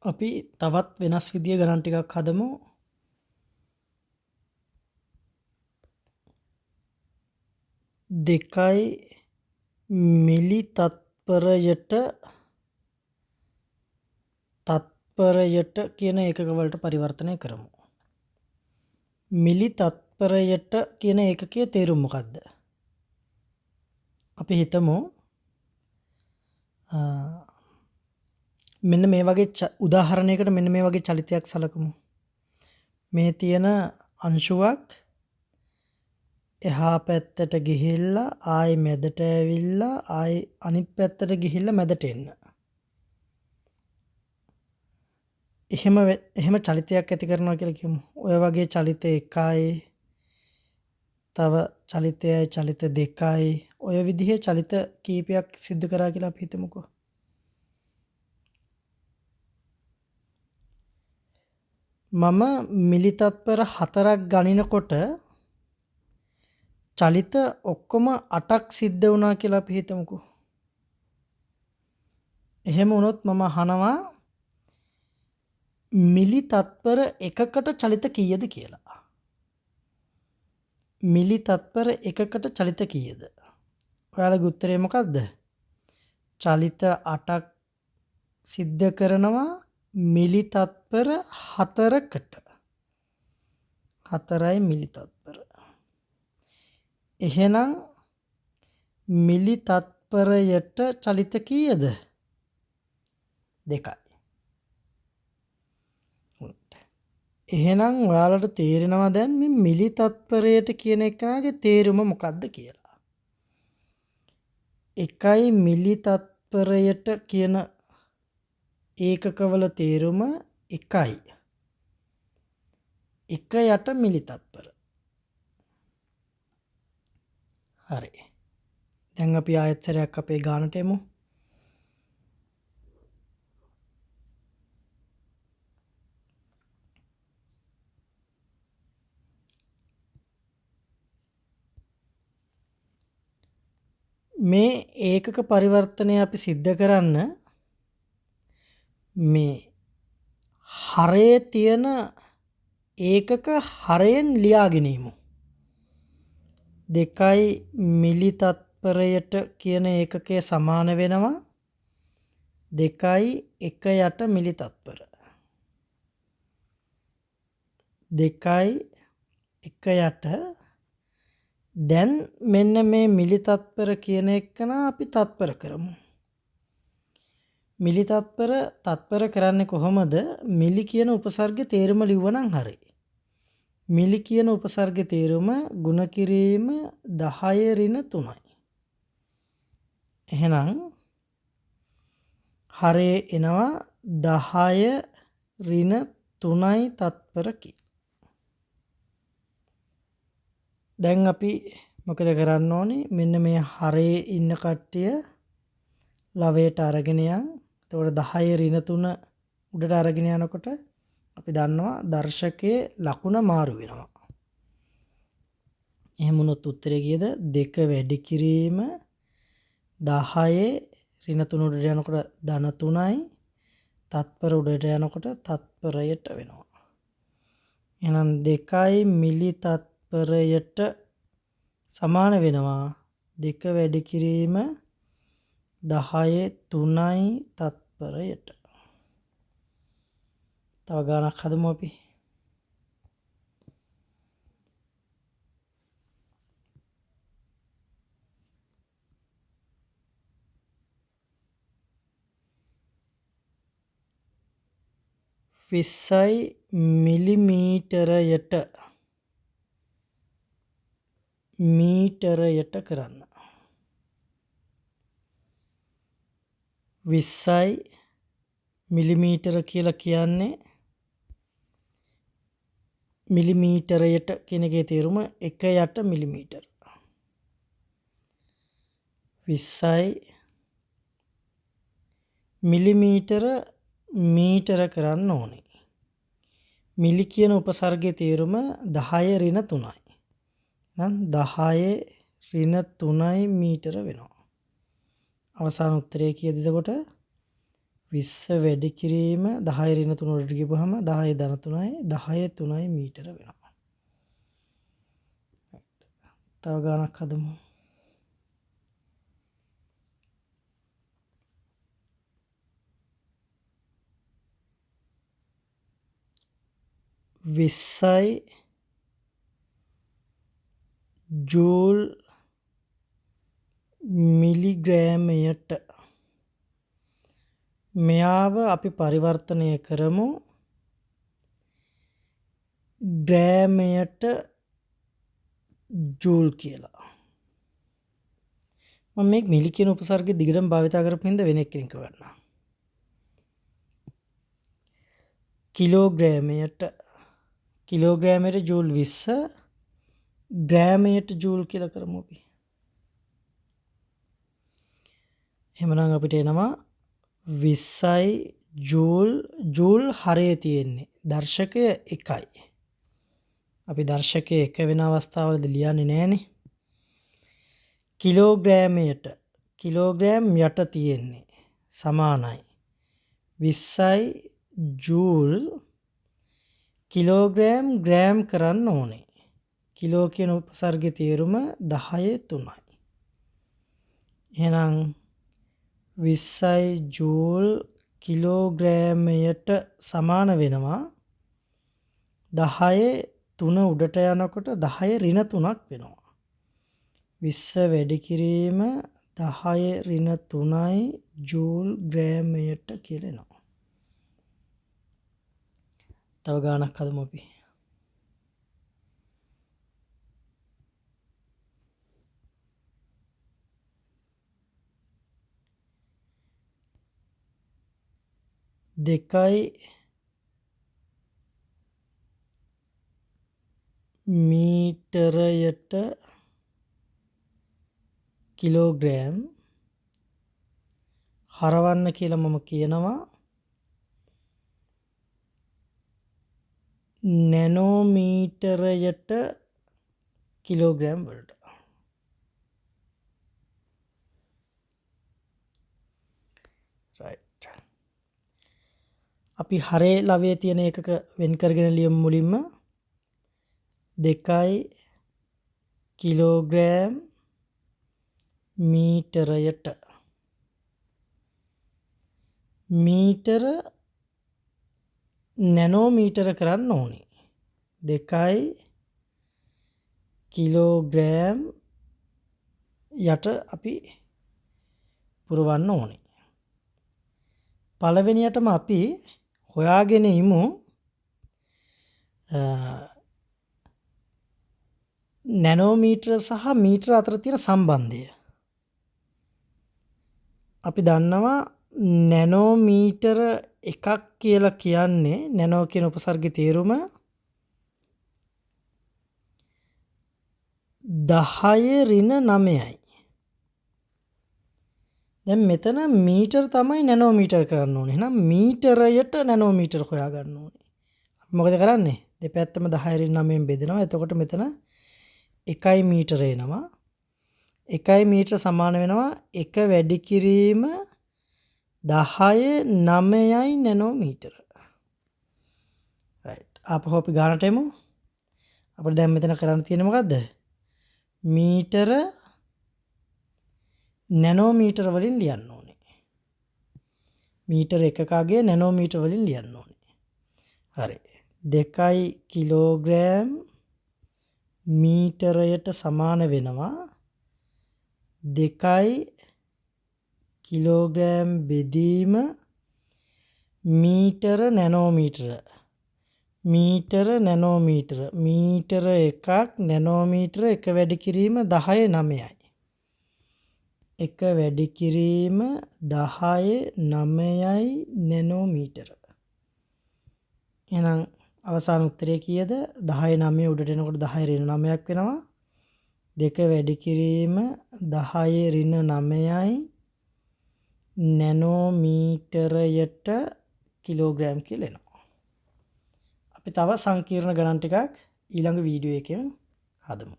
අපි තවත් වෙනස් විදිය ගණන් ටිකක් හදමු. දෙකයි මිලි තත්පරයට තත්පරයට කියන ඒකක වලට පරිවර්තනය කරමු. මිලි තත්පරයට කියන ඒකකයේ තේරුම මොකද්ද? අපි හිතමු මෙන්න මේ වගේ උදාහරණයකට මෙන්න මේ වගේ චලිතයක් සලකමු. මේ තියෙන අංශුවක් එහා පැත්තට ගිහිල්ලා ආයි මැදට ඇවිල්ලා ආයි අනිත් පැත්තට ගිහිල්ලා මැදට එන්න. එහෙම චලිතයක් ඇති කරනවා කියලා කියමු. ඔය වගේ චලිත 1යි තව චලිතයයි චලිත 2යි ඔය විදිහේ චලිත කීපයක් සිද්ධ කරා කියලා අපි හිතමුකෝ. මම මිලි තත්පර 4ක් ගණිනකොට චලිත ඔක්කොම 8ක් සිද්ධ වුණා කියලා අපි හිතමුකෝ. එහෙම වුණොත් මම අහනවා මිලි තත්පර එකකට චලිත කීයද කියලා. මිලි තත්පර එකකට චලිත කීයද? ඔයාලගේ උත්තරේ මොකද්ද? චලිත 8ක් සිද්ධ කරනවා මිලි තත්පර 4කට. 4යි මිලි තත්පර. එහෙනම් මිලි තත්පරයට චලිත කීයද? 2යි. එහෙනම් ඔයාලට තේරෙනවා දැන් මේ මිලි තත්පරයට කියන එකගේ තේරුම මොකද්ද කියලා. 1යි මිලි තත්පරයට කියන ඒකකවල තේරුම 1යි. 1 යට මිලි තත්පර. හරි. දැන් අපි ආයෙත් සැරයක් අපේ ගානට එමු. මේ ඒකක පරිවර්තනය අපි සිද්ධ කරන්න මේ හරයේ තියෙන ඒකක හරයෙන් ලියාගෙන ඉමු. 2යි මිලි තත්පරයට කියන ඒකකය සමාන වෙනවා 2යි 1 යට මිලි තත්පර. 2යි 1 යට. දැන් මෙන්න මේ මිලි තත්පර කියන එකන අපි තත්පර කරමු. මිලි තත්පර තත්පර කරන්නේ කොහොමද? මිලි කියන උපසර්ගයේ තේරුම ලිව්වනම් හරි. මිලි කියන උපසර්ගයේ තේරුම ගුණ කිරීම 10 ඍණ 3යි. එහෙනම් හරේ එනවා 10 ඍණ 3යි තත්පර කියලා. දැන් අපි මොකද කරන්න ඕනේ? මෙන්න මේ හරේ ඉන්න කට්ටිය ලවයට අරගෙන යන්. එතකොට 10 ඍණ 3 උඩට අරගෙන යනකොට අපි දන්නවා දර්ශකයේ ලකුණ මාරු වෙනවා. එහෙම වුණොත් උත්තරේ කීයද? 2 වැඩි කිරීම 10 ඍණ 3 උඩට යනකොට ධන 3යි තත්පර උඩට යනකොට තත්පරයට වෙනවා. එහෙනම් 2යි මිලි තත්පරයට සමාන වෙනවා 2 වැඩි කිරීම 10 3යි තත්පරයට. තව ගානක් හදමු අපි. විස්සයි මිලිමීටරයට මීටරයට කරන්න. 20යි මිලිමීටර කියලා කියන්නේ මිලිමීටරයට කියන එකේ තේරුම 1 යට මිලිමීටර. 20යි මිලිමීටර මීටර කරන්න ඕනේ. මිලි කියන උපසර්ගයේ තේරුම 10 ඍණ 3යි. නම් 10 ඍණ 3යි මීටර වෙනවා. අවසාන උත්තරය කීයද එතකොට? 20 වැඩි කිරීම 10 ඍණ 3 වලට ගිහුවහම 10 ධන 3යි 10 3යි මීටර වෙනවා. තව ගානක් හදමු. 20යි ජූල් මිලිග්‍රෑමයට මෙයාව අපි පරිවර්තනය කරමු ග්‍රෑමයට ජූල් කියලා. මම මේ මිලි කියන උපසර්ගය දිගටම භාවිතා කරපු හින්දා වෙන එක්කෙනෙක් ගන්නවා. කිලෝග්‍රෑමයට කිලෝග්‍රෑමයට ජූල් 20 ග්‍රෑමයට ජූල් කියලා කරමු අපි. එහෙමනම් අපිට එනවා 20යි ජූල් ජූල් හරේ තියෙන්නේ දර්ශකය 1යි. අපි දර්ශකය 1 වෙන අවස්ථාවලදී ලියන්නේ නෑනේ. කිලෝග්‍රෑමයට කිලෝග්‍රෑම් යට තියෙන්නේ සමානයි 20යි ජූල් කිලෝග්‍රෑම් ග්‍රෑම් කරන්න ඕනේ. කිලෝ කියන උපසර්ගයේ තේරුම 10 3යි. එහෙනම් 20යි ජූල් කිලෝග්‍රෑමයට සමාන වෙනවා 10 3 උඩට යනකොට 10 ඍණ 3ක් වෙනවා. 20 වැඩි කිරීම 10 ඍණ 3යි ජූල් ග්‍රෑමයට කියලා එනවා. තව ගානක් හදමු අපි. දෙකයි මීටරයට කිලෝග්‍රෑම් හරවන්න කියලා මම කියනවා නැනෝමීටරයට කිලෝග්‍රෑම් වලට. රයිට්. අපි හරේ ලවයේ තියෙන එකක වෙන් කරගෙන ලියමු මුලින්ම 2 කිලෝග්‍රෑම් මීටරයට මීටර නැනෝමීටර කරන්න ඕනේ. 2 කිලෝග්‍රෑම් යට අපි පුරවන්න ඕනේ. පළවෙනියටම අපි හොයාගෙන ඉමු නැනෝමීටර සහ මීටර අතර තියෙන සම්බන්ධය. අපි දන්නවා නැනෝමීටර එකක් කියලා කියන්නේ නැනෝ කියන උපසර්ගයේ තේරුම 10 ඍණ 9යි. දැන් මෙතන මීටර තමයි නැනෝමීටර කරන්න ඕනේ. එහෙනම් මීටරයට නැනෝමීටර හොයා ගන්න ඕනේ. අපි මොකද කරන්නේ? දෙපැත්තම 10 ඍණ 9න් බෙදෙනවා. එතකොට මෙතන 1 මීටර එනවා. 1 මීටර සමාන වෙනවා 1 වැඩි කිරීම 10 9යි නැනෝමීටර. රයිට්. ආපහු අපි ගානට එමු. අපිට දැන් මෙතන කරන්න තියෙන්නේ මොකද්ද? මීටර නැනෝමීටර වලින් ලියන්න ඕනේ. මීටර එකකගේ නැනෝමීටර වලින් ලියන්න ඕනේ. හරි. 2 කිලෝග්‍රෑම් මීටරයට සමාන වෙනවා 2 කිලෝග්‍රෑම් බෙදීම මීටර නැනෝමීටර මීටර නැනෝමීටර මීටර එකක් නැනෝමීටර 1 වැඩි කිරීම 10 9යි. 1 වැඩි කිරීම 10 9යි නැනෝමීටර. එහෙනම් අවසාන උත්තරය කීයද? 10 9 උඩට එනකොට 10 ඍණ 9ක් වෙනවා. 2 වැඩි කිරීම 10 ඍණ 9යි නැනෝමීටරයට කිලෝග්‍රෑම් කියලා එනවා. අපි තව සංකීර්ණ ගණන් ටිකක් ඊළඟ වීඩියෝ එකෙන් හදමු.